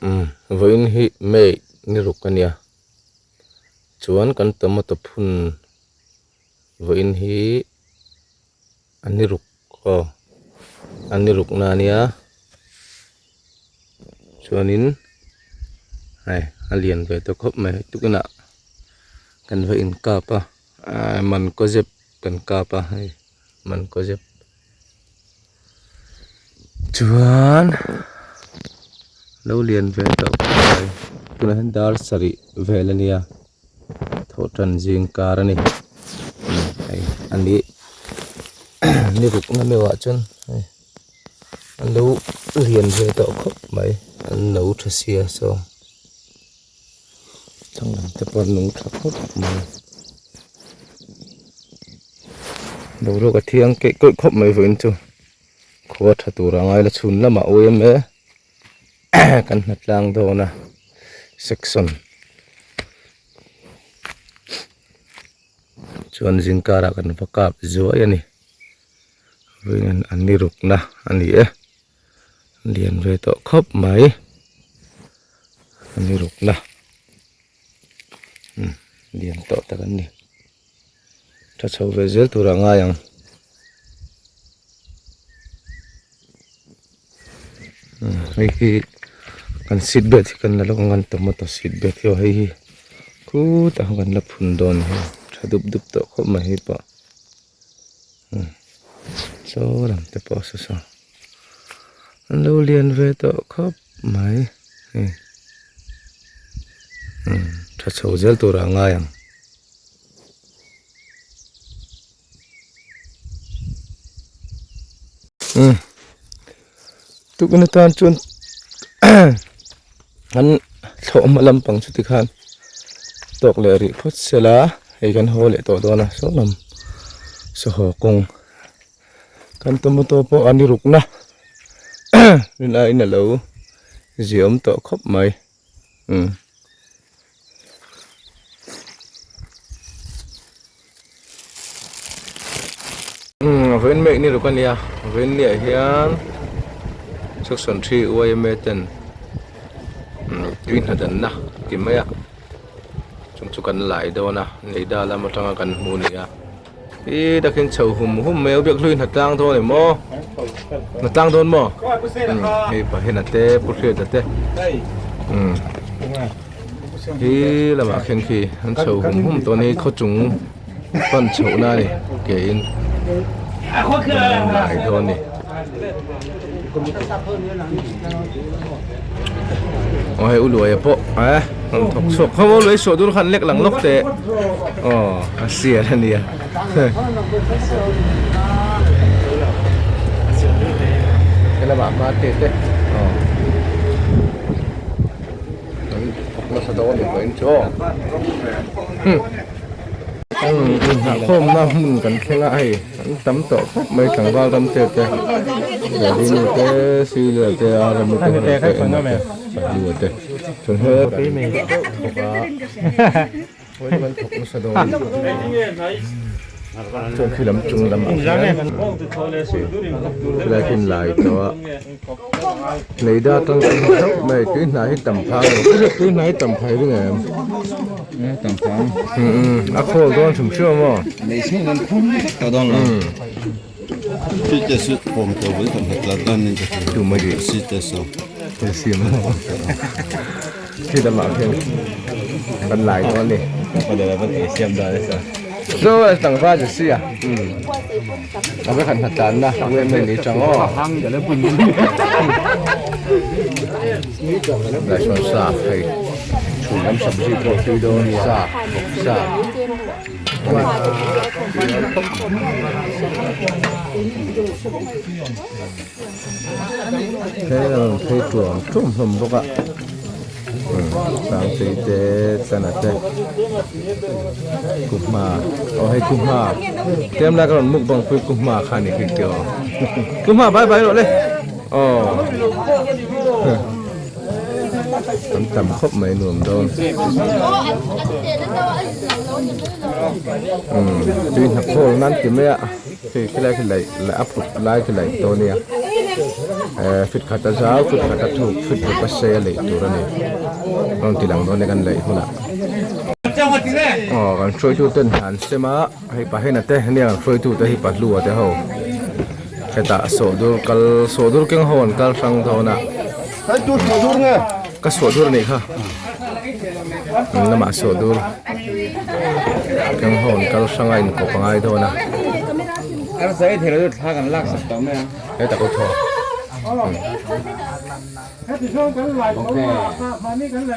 Umm vawiin hi May ni ruk a nia chuan kan tomato phun vawiin hi a ni ruk aw a ni ruk na a nia chuanin hei a lian ve ta khawp mai tukinah kan va inkap a ahh man kaw zep kan kap a hei man kaw zep. Chuan lo lian ve tawh khawp mai tunah hian dar sarih vel a nia thawh tan zing kar a ni hei a ni ni ruk na meuh ah chuan hei an lo lian ve tawh khawp mai an no tha sia saw thlang lam te pawh an nung tha khawp mai. Boruak a thiang keih kawih khawp mai vawiin chu khua tha tur a ngai la chhun lamah a awm e kan hna tlang dawn a section chuan zingkarah kan va kap zuai a ni vawiin an ni rukna a ni e lian ve tawh khawp mai a ni rukna lian tawh tak an ni. Tha chho ve zel tur ah ngai ang. Hei hi kan seat belt hi kan la lawk ang kan tomato seat belt hi aw hei hi khutah khan kan la phun dawn hi tha dup dup tawh khawp mai hei pawh saw lam te pawh saw saw an lo lian ve tawh khawp mai hei tha chho zel tur ah ngai ang. Tukna tan chuan an thlawhhma lampang chu tikhan tawk leh rih phawt sela hei kan haw leh tawh dawn a saw lam saw haw kawng kan tomato pawh a ni rukna rin aiin a lo ziaawm tawh khawp mai. Vawiin mek ni ruk a nia vawiin ni ah hian section three yma ten tui hnadanna ti mai a chung chu kan lai dawn a neida lam atanga kan hmu a ni a. Ih takin chho hum hum mai a biak hlui hna tlang dawn em maw hna tlang dawn maw hei pahin a te pu hriat a te hi lamah khen khi an chho hum hum tawh a ni khaw chung pan chhoh na a ni ke in lai dawn a ni aw hei u luaia pawh eh rawn thawk chhuak khaw maw luai suah dur khan lek lang lawk teh aw a sial a nia helamah hma te te aw an thawk nasa dawn a ni pawhin chu aw. Inhnahkhawmna hmun kan thleng a hei an tam tawh khawp mai tlangval ram te te Lalini te Silia te Arami te Hera te Emma te Sahlua te chuan he thawk a vawiin kan thawk nasa dawn chuan khi lam chung lamah hian khilai khi lai tawh a Leida tang kan hmu hlauh mai tui hnai hi tam phang lo tui hnai hi tam phai ring em tam phang a khawl dawn hrim hrim a maw lei chhung an khum vek tawh dawn lo si te su khawm tawh bul tam hlat lat dawn in ka hria tu mai si te so te si maw khi lamah khian kan lai dawn a ni so tlangval chu si a a va khan hna tlanna women ni tang aw lai sawn sa hei chhun lam sabzi pawh tui dawn sa bawk sa hei a rawn phei tuam tuam hlawm bawk a. Sangtei te chana te kuhma aw hei kuhma tlem lai ka rawn mukbang pui kuhma kha ni khi tio kuhma bye bye rawh le aw an tam khawp mai nuam dawn tui hna khawl nan ti mai a hei khilai khi laih a phut lai khi laih dawn nia. Eh feet khat a zau feet khat a thuk feet ruk a sei a leih tur a ni rawn ti lang dawn e kan leih hunah aw kan hruaitu ten hna an sem a hei pahena te nia kan hruaitu te hi pahlua te ho hetah sawhdur kal sawhdur keng ho an kal hrang dawn a ka sawhdur a nih kha an lamah sawhdur keng ho an kal hrang a inkawp a ngai dawn a. Hetah ka thaw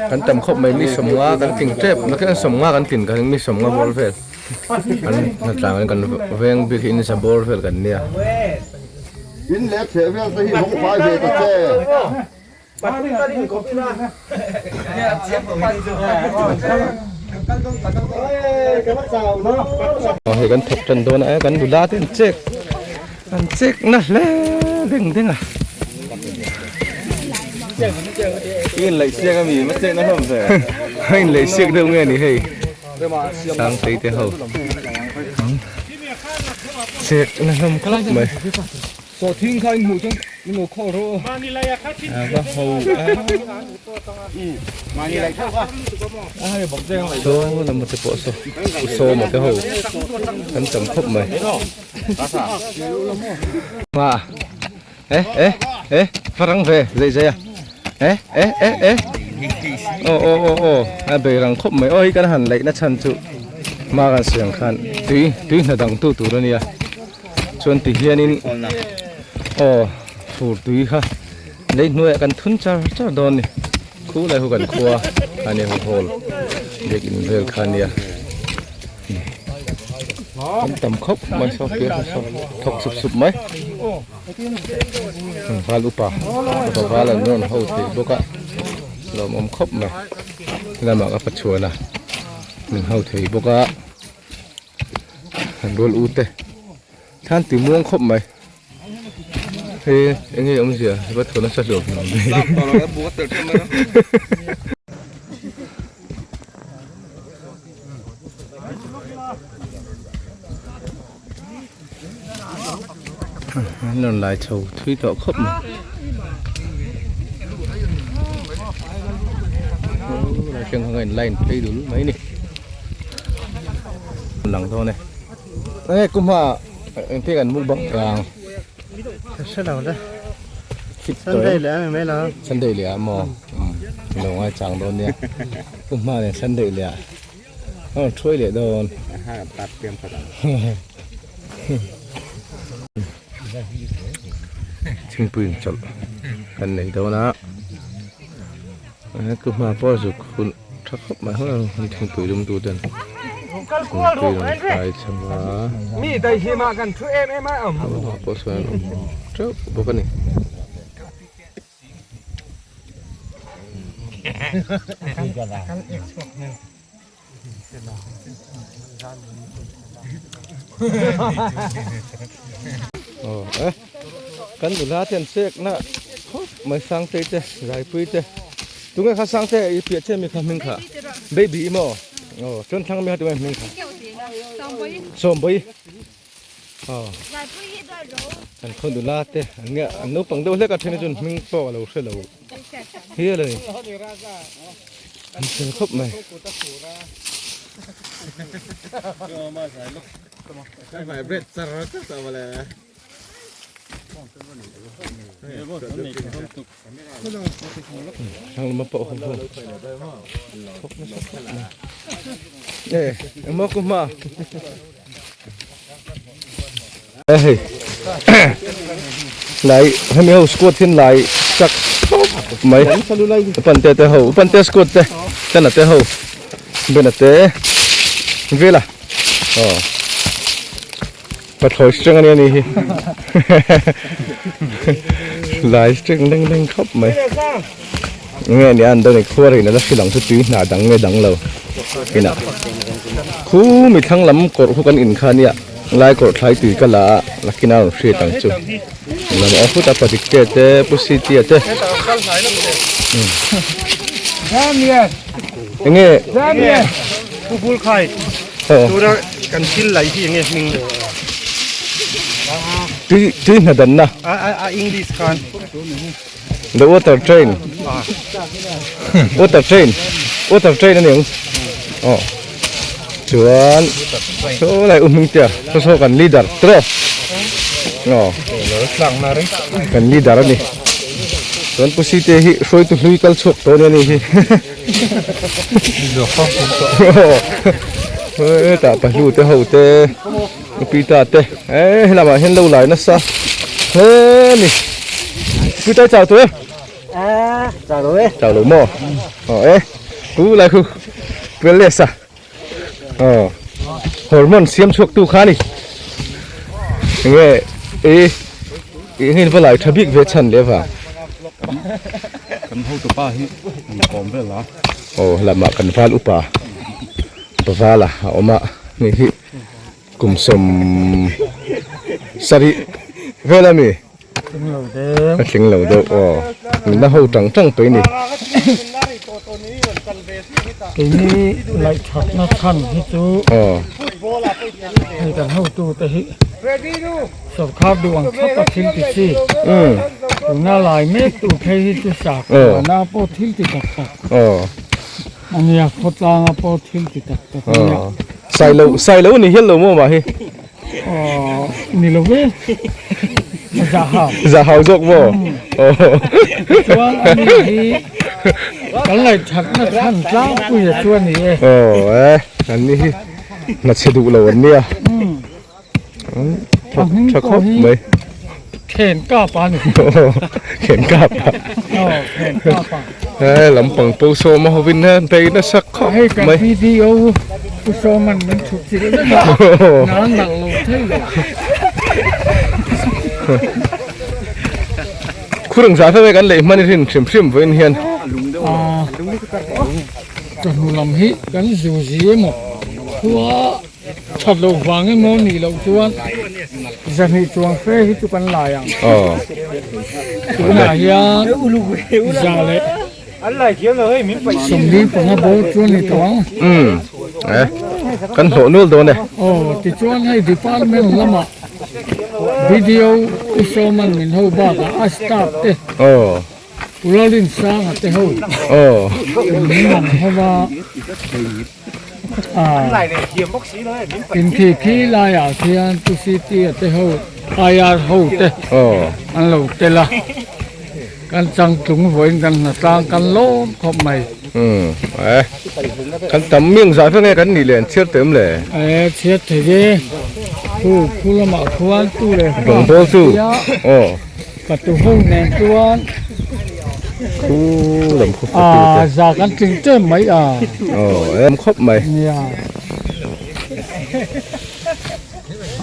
kan tam khawp mai mi sawmnga kan tling tep nakhin sawmnga kan tlin ka ring mi sawmnga bawr vel an hnatlang in kan veng bik hi in za bawr vel kan nia. In leh chheh vel te hi hawng fai ve ta che. Hei kan thawk tan dawn a kan nula te an chek an chek na hle deng deng a. I inleih siak a mi ma chek na hlawm ve. A inleih siak deuh nge ni hei Sangtei te ho chek na hlawm khawp mai. Sawhthing kha in hmuh chuan min lo call rawh aw. A va ho a. Saw lam te pawh saw sawma te ho kan tam khawp mai. Ma eh eh eh farang ve zei zei a eh eh eh eh aw aw aw aw a bei rang khawp mai aw hi kan han laih na chhan chu ma kan siam khan tui tui hna dang tu tur a nia. Chuan ti hianin aw fur tui kha lei hnuaiah kan thun char char dawn a ni khu lai hu kan khua a nia hu hall biakin vel kha a nia an tam khawp mai saw piah kha saw thawk sup sup mai val upa upa val an rawn ho thei bawk a lawmawm khawp mai lamah ka pachhuan a min ho thei bawk a. An rual u te thlan ti muang khawp mai hei eng nge awmzia va thaw nasa hlawm hlawm an rawn lai chho thui tawh khawp mai lai thleng kha in line phei dul mai ni lang dawn e e kuma engtin kan mukbang ang hre lo le Sunday leh a mai lo Sunday leh a maw lo ngai chang dawn nia kuma nen Sunday leh a Aw thuai leh dawn. Thingpui in chawlh kan nei dawn a ku hma pawh zuk hun tha khawp mai hun thingpui lum tu ten thingpui rawn khai chho a hma pawh sawn an awm teuh bawk a ni. Kan nula te an chek na khawp mai Sangtei te Zaipui te tunge kha Sangte i piah che mi kha hming kha baby i maw aw chuan thlang mi kha tunge hming kha Sawmbawi aw kan khaw nula te an nge an naupang deuh hlek a then hi chuan hming pawh a lo hre lo. Hial a ni an fel khawp mai. Thlang lama pawh ho ho thawk nasa khawp mai. E engmaw ku hma. Hei lai hemi ho squad hian lai chak khawp mai pante te ho pante squad te chana te ho bena te vela aw pathlawi string ania ni hi lai string leng leng khawp mai nge ni an dawn khuar in ala hrilh ang chu tui hnah dang nge dang lo inah khu mi thlang lam kawrh khu kan in kha nia lai kawrh thlai tui ka la a lakin a rawn hriat ang chu lam a phut a padik te te pu city a te enge pu bul khai tura kan thil lai hi enge hming. Tui tui hna danna. A a a English khan. The water train. Water train. Water train a ni ang. Aw. Chuan saw lai u hming tia saw saw kan leader tiraw. Aw. Kan leader a ni. Chuan Pu Site hi hruaitu hlui kal chhuak tawh a ni a ni hi. Hetah pahlu te ho te Pita te eh helamah hian lo lai nasa hle a ni Pita i chau tawh em? Chau lo e. Chau lo maw? Aw e ku lai khu Pelles a aw hormone siam chhuak tu kha a ni enge i eng va lai tha bik ve chhan leh vang. Kan hotupa hi an kawm vel a. Aw helamah kan val upa Pavala a awm a hei hi kum 70 vel a mi a tling lo deuh aw min la ho tang tang pui a ni. Keini ngaihthatna chhan hi chu hei kan hotute hi Sorkar duh ang thlap a thil ti chi. Tuna lai mek tur phei hi chu sakhuana pawh thil ti tak tak a nia, khawtlanga pawh thil ti tak tak a nia. Sailo sailo ni hial lo maw mah hi? Ni lo ve, zahau. Zahau zawk maw? Chuan a ni hi kan ngaihthatna chhan tlangpui a chu a ni e. Aw e, an ni hi hna chhe duh lo an nia. A hming pawh hi Khen Kap a ni. Khen Kap a. Aw, Khen Kap a. He lampang pu Sawma hovin hian bei nasa khawp mai. Hei kan BDO Pu Sawma'n min chhuk chilh vek a, hna nalh lo thei lo. Khurung zah fe mai kan lei hman i rin hrim hrim vawiin hian. Chawhnu lam hi kan zu zi emaw khua That loh vang emaw nih loh chuan zahnih chuang fe hi chu kan lai ang. Tunah hian za leh 45 bawr chu a ni tawh ang. Kan hlawh nual dawn e. Aw tichuan hei department lamah BDO U Sawman min ho bakah a staff te. Lalrinsanga te ho min man ho va inthih khi laiah khian Pu City-a te ho IR ho te an lo tel a kan changtlung vawiin kan hnatlang kan lawm khawp mai. Kan tam miang zah vek nge kan nih le an chhiar teh awm le? E chhiar thei e khu khu lamah khuan tu leh hma Bawngbawl chu aw. Fatu ho nen chuan Khu lam khu fatu te. A za kan tling ṭem mai a. Aw em khawp mai. Nia.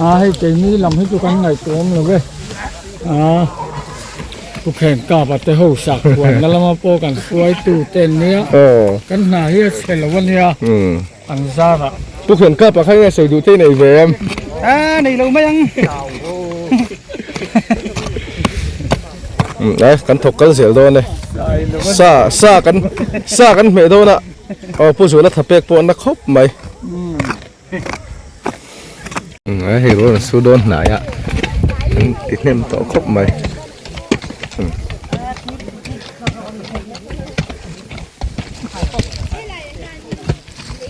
A hei keini lam hi chu kan ngaihtuah awm lo ve. A Pu Khen Kap a te ho sak huanna lama pawh kan hruaitu te an nia. Aw. Kan hna hi a chhe lo a nia. An zar a. Pu Khen Kap a kha nge sawi duh te i nei ve em? A nei lo mai ang. Ai kan thawk kal zel dawn e. Sa sa kan sa kan hmeh dawn a. Aw Pu Zuala tha pek pawh a na khawp mai. Ai hei rawn su dawn hnai a. An ti hnem tawh khawp mai.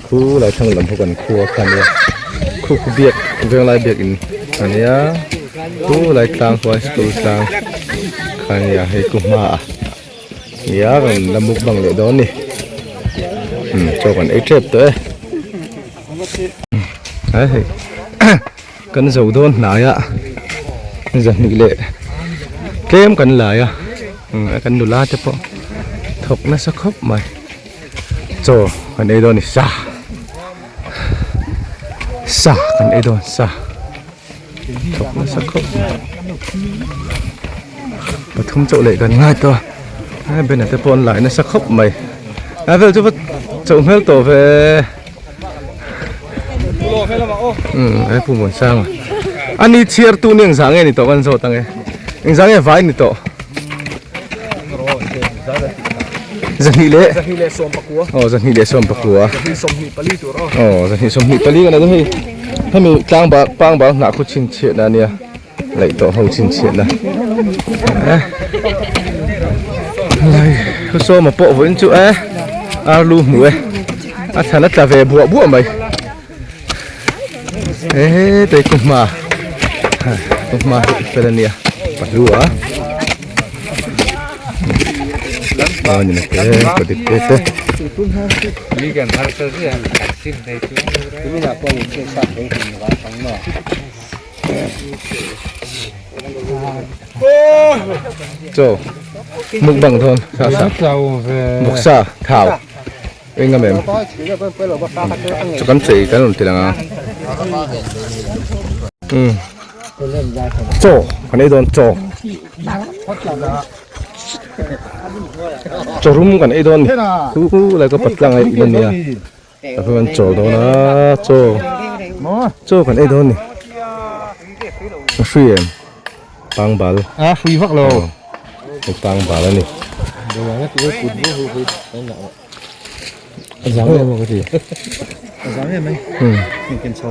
Khu lai thlang lam ho kan khua kha ania khu khu biak venglai biak in ania khu lai tlang khuan school tlang kha ania hei ku hma ah nia kan la mukbang leh dawn a ni umm chaw kan ei tep tawh e ai hei kan zo dawn hnai a zahnih leh tlem kan lai a kan nula te pawh thawk nasa khawp mai. Chaw kan ei dawn a ni sa sa kan ei dawn sa thawk nasa khawp mai pathum chauh leh kan ngai tawh a hei banner te pawh an lai nasa khawp mai a vel chu va chauh hmel tawh ve umm he pu Muansanga ani chhiar tu ni engzah nge ni tawh kan zawt ang e engzah nge vai ni tawh. Zahnih leh Zahnih leh 14. Aw zahnih leh 14. Zahnih 24 tur aw. Aw zahnih 24 kan hei hemi tlang bang pang bang hnah khu chhin chhiat na ania. Laih tawh ho chhinchhiahna eh lai sawma pawh vawiin chu eh ar lu hmu e a thlan a tla ve buah buah mai eh tei kumhma kumhma hi fel ania pahlu a a ni te ka dik te te Chaw mukbang dawn sa sa vawksa thau eng em em chu kan chei kan rawn ti lang a umm chaw kan ei dawn chaw chaw rum kan ei dawn a ni chu lai ka patlang a in a nia. Tah hian an chawl dawn a chaw chaw kan ei dawn a ni a hrui em pangbal a hrui vak lo hei pangbal a ni a zang em ka ti a zang em mai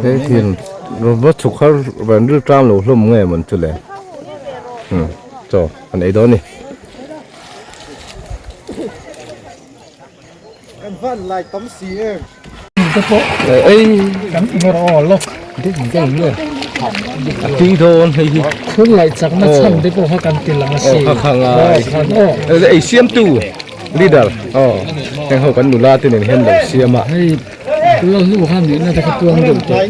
hei thil va chhuk har van ril tlang lo hlawm nge mawn chu le chaw kan ei dawn a ni. Kan van lai tam si em. Te pawh ei kan ngawr aw lawk a tui dawn hei hi thil laih chakna chhan te pawh kha kan ti lang a si kha kha ngai ei siam tu leader aw heng ho kan nula te nen hian lo siam a hei la hnu kha nihna te kha tuang deuh tawh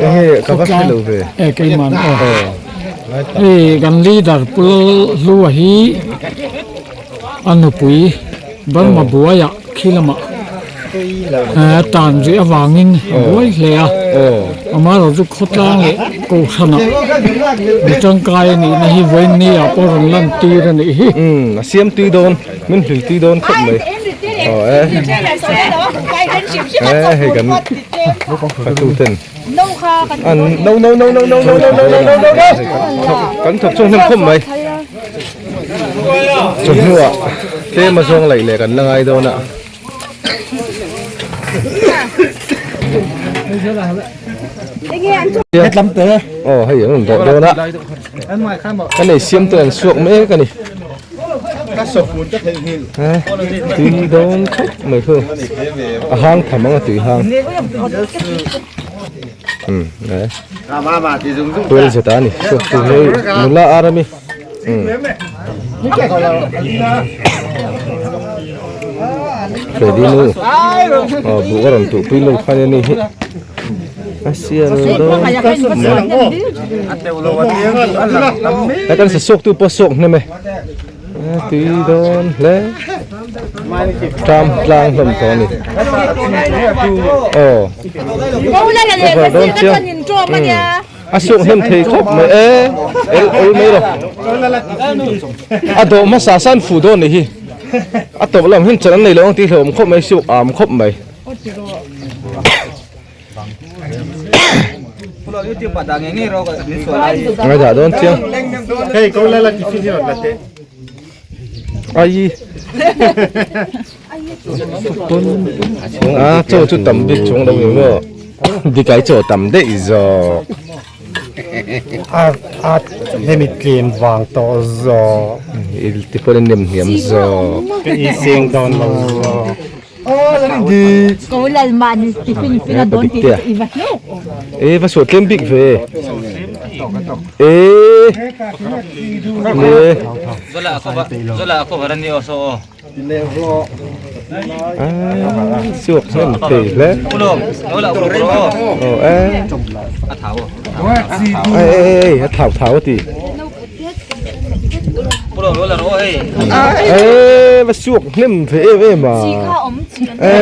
enge ka va hre lo ve e keimah aw hei kan leader pu Lalhlua hi A nupui Burma buaiah khi lamah tan rih avangin a buai hle a, amaherawh chu khawtlang leh kohhranah mi tangkai a nihna hi vawiin ah pawh rawn lan tir a nih hi. Umm a siam tui dawn, min hlui tui dawn khawp mai. Aw e. E hei kan fatu ten an no no no no no no no no no no no kan thawk chhung hnem khawp mai. Chawhnuah tlem a zawng laih leh kan la ngai dawn a. Aw hei an rawn dawh dawn a. Kan ei siam te an suak mek a ni. Tui dawn khawp mai khu. A hang tham ang a tui hang. Umm e. Tual zet a ni. Suak tu hei nula ar a mi. Freddy nu aw buh a rawn tuh pui nu kha nia ni hi a sial dawn he kan sa suak tu pawh a suak hnem e a tui dawn hle tram tlang hlawm tawh a ni aw over dawn chiang. A suk hnem thei khawp mai e, el awl mai lo. A dawh hmasa san fu dawn ni hi. A tawp lam hian chan an nei lo ang tih hlauhawm khawp mai, suk am khawp mai. Ngai dah dawn chiang. Ai. A chaw chu tam bik chung lo ni maw dikai chaw tam daih zawk. A a hemi tlem vang tawh zawk. I ti pawh in nem hniam zawk. Ka i seng dawn lo zawk. E va suah tlem bik ve e le suak hnem thei hle aw e ei ei ei a thau thau a ti Ê va suak hnem ve em em a ê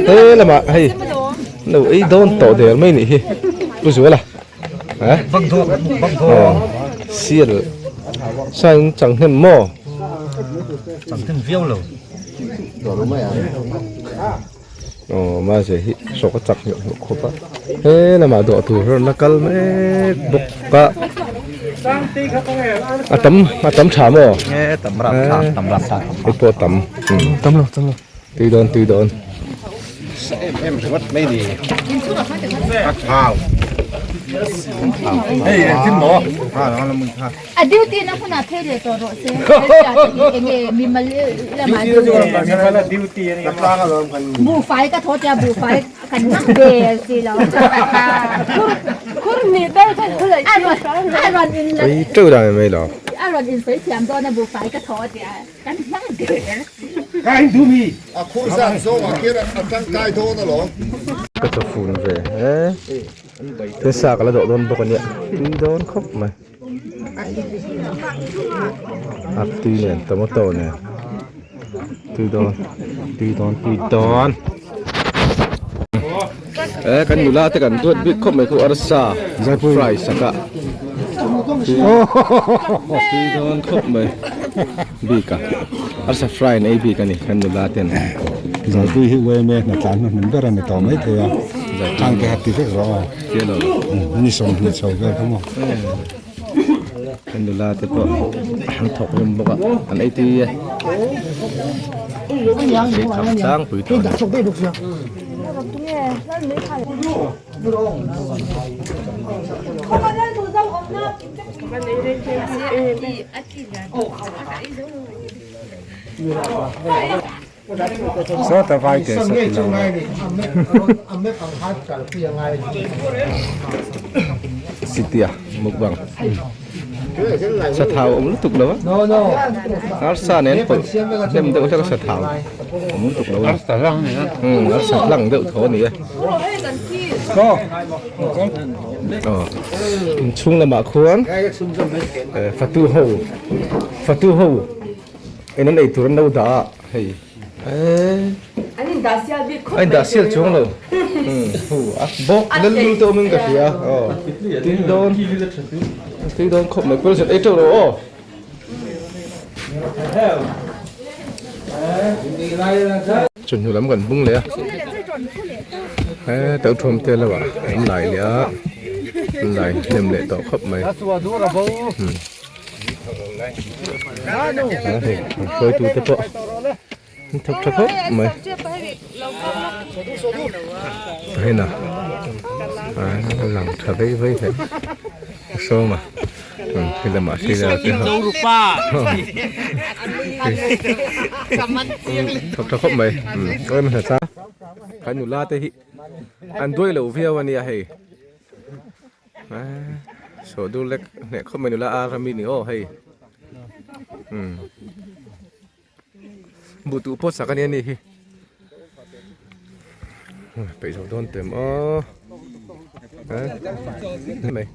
he lamah hei lo ei dawn tawh der mai nih hi pu zuala hả sial sai chang hnem maw chang hnem viau lo Aw mahse hi sawk a chak hlauh hlauh khawp a he lamah dawh tur rawn la kal mek bawk a a tam a tam tha maw tam rap tha tam rap tha hei pawh tam tam lo tam lo tui dawn tui dawn em em ringawt mai ni a thau. A duty na hmunah phei leh tawh rawh se. Enge mimal lamah duty. Buhfai ka thaw tia buhfai kan hmang ve si lo. A rawn a rawn in la. A rawn in sawi thiam dawn a buhfai ka thaw tia kan hmang der. A khur zan zawngah khian a tangkai dawn alawm. Ka chawfun ve e. Tin sa ka la dawh dawn bawk a nia tui dawn khawp mai a tui nen tomato nen tui dawn tui dawn tui dawn e kan nula te kan duat bik khawp mai khu arsa fry sak a tui dawn khawp mai bik a arsa fry an ei bik a ni kan nula ten. Zaipui hi uaime hna tlan hnuhnun ber a ni tawh mai thei a, khang te kha ti vek rawh aw, ni 20 chho vel kha maw. Kan nula te pawh an thawk rim bawk a, an ei tui e, ei tham tlangpui tawh a ni. Sawta vai te sa ti lo Sitia mukbang sa thau awm lutuk lo a arsa nen pawlh hnem deuh hlek a sa thau awm lutuk lo a arsa hlang deuh tho a ni e aw inchhung lamah khuan fatu ho fatu ho En an eitur an lo dah a hei eee An in dah sial bik khawp a in dah sial chuang lo hu a bawk lel lu te awm in ka hria aw tui dawn tui dawn khawp mai pawlzet ei teuh lo aw chawhnu lam kan bung leh a he teuh thawm te lo ah an lai leh a an lai hnem leh tawh khawp mai. Hei hruaitu te pawh an thawk tha khawp mai hena a lang tha vei vei hle a sawm a khi lamah khi lamah te ho thawk tha khawp mai kan nula te hi an duai lo viau a nia hei. Saw dur lek hneh khawp mai nula a rami ni aw hei umm buh tuh pawh sak ania ni hi peih zo dawn tem aw eh mai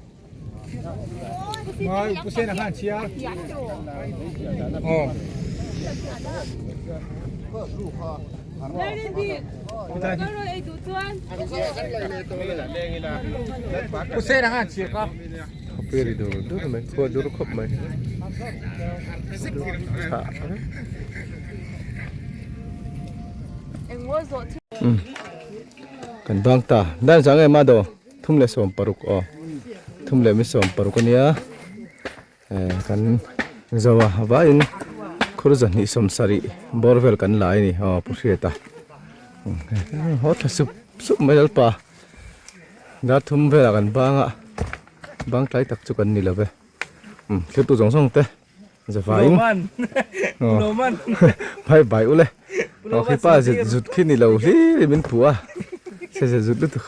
Khawpui ri dur dur mai khua dur khawp mai kan bang ta dan zang em a do 316 aw 316 ania Eh kan zo a vaiin khur 270 bawr vel kan la a ni aw pu hriata haw tha sup sup mai lalpa dar thum velah kan bang a bang tlai tak chu kan ni lo ve umm thlir tu zawng zawng te zavaiin bye bye ule aw khi pa zet zut khi ni lo hlir in min phu a se zet zut lutuk.